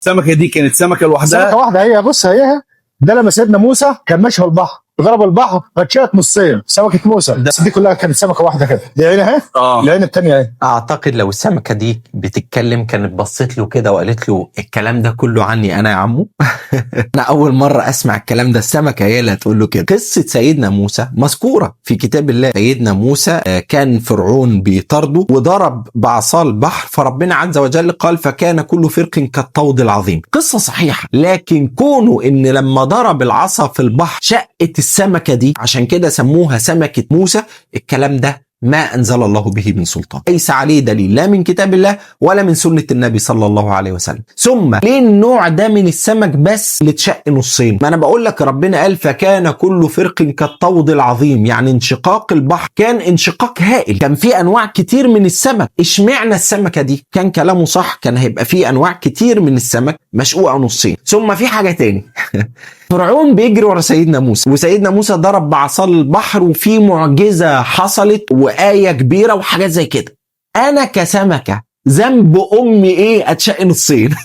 السمكة دي كانت سمكة لوحدها؟ سمكة واحدة هي، بص هي ده لما سيدنا موسى كان ماشي في البحر، ضرب البحر فاتشقت نصين سمكة موسى، بس دي كلها كانت سمكة واحدة كده. دي عين اهي، العين الثانية اهي. اعتقد لو السمكة دي بتتكلم كانت بصت له كده وقالت له الكلام ده كله عني انا يا عمو. انا اول مرة اسمع الكلام ده، السمكة هي اللي هتقول له كده. قصة سيدنا موسى مذكورة في كتاب الله. سيدنا موسى كان فرعون بيطارده وضرب بعصا البحر، فربنا عز وجل قال فكان كل فرق كالطود العظيم. قصة صحيحه، لكن كونه ان لما ضرب العصا في البحر شقت السمكة دي، عشان كده سموها سمكة موسى، الكلام ده ما أنزل الله به من سلطان، ليس عليه دليل لا من كتاب الله ولا من سنة النبي صلى الله عليه وسلم. ثم ليه النوع ده من السمك بس اللي اتشق نصين؟ ما أنا بقول لك ربنا قال فكان كل فرق كالطود العظيم، يعني انشقاق البحر كان انشقاق هائل، كان في أنواع كتير من السمك. اشمعنى السمكة دي؟ كان كلامه صح، كان هيبقى في أنواع كتير من السمك مشقوقة نصين. ثم في حاجة تاني، فرعون بيجري ورا سيدنا موسى، وسيدنا موسى ضرب بعصا البحر، وفي معجزة حصلت وآية كبيرة وحاجات زي كده. أنا كسمكة ذنب أمي إيه أتشق نصين؟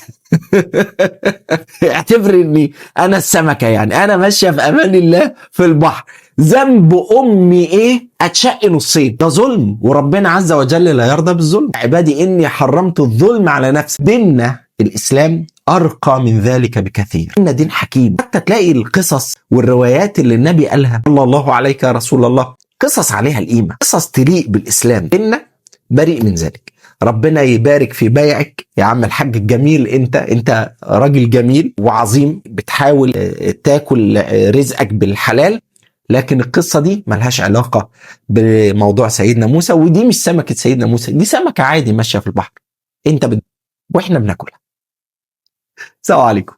اعتبر إني أنا السمكة، يعني أنا ماشية في أمان الله في البحر، ذنب أمي إيه أتشق نصين؟ ده ظلم، وربنا عز وجل لا يرضى بالظلم. عبادي إني حرمت الظلم على نفسي. ديننا الإسلام أرقى من ذلك بكثير. إن دين حكيم. حتى تلاقي القصص والروايات اللي النبي قالها صلى الله عليك يا رسول الله، قصص عليها القيمة، قصص تليق بالإسلام. ديننا بريء من ذلك. ربنا يبارك في بيعك يا عم الحاج الجميل، انت راجل جميل وعظيم، بتحاول تاكل رزقك بالحلال، لكن القصة دي ملهاش علاقة بموضوع سيدنا موسى، ودي مش سمكة سيدنا موسى، دي سمكة عادي ماشية في البحر، انت واحنا بناكلها. السلام عليكم.